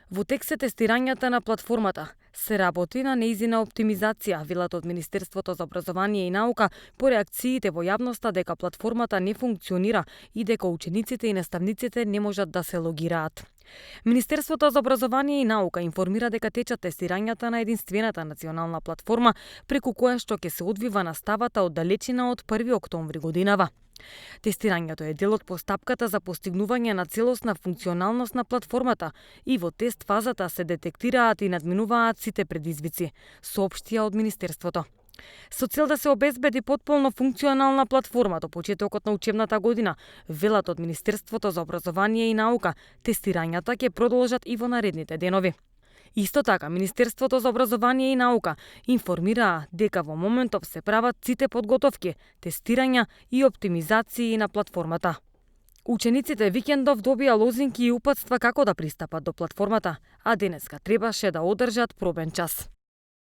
Во тек се тестирањата на платформата. Се работи на нејзина оптимизација, велат од Министерството за образование и наука, по реакциите во јавноста дека платформата не функционира и дека учениците и наставниците не можат да се логираат. Министерството за образование и наука информира дека течат тестирањата на единствената национална платформа преку која што ќе се одвива наставата од далечина од 1 октомври годинава. Тестирањето е дел од постапката за постигнување на целосна функционалност на платформата и во тест фазата се детектираат и надминуваат сите предизвици, соопштија од Министерството. Со цел да се обезбеди потполно функционална платформа до почетокот на учебната година, велат од Министерството за образование и наука, тестирањата ќе продолжат и во наредните денови. Исто така, Министерството за образование и наука информираа дека во моментов се прават сите подготовки, тестирања и оптимизации на платформата. Учениците викендов добија лозинки и упатства како да пристапат до платформата, а денеска требаше да одржат пробен час.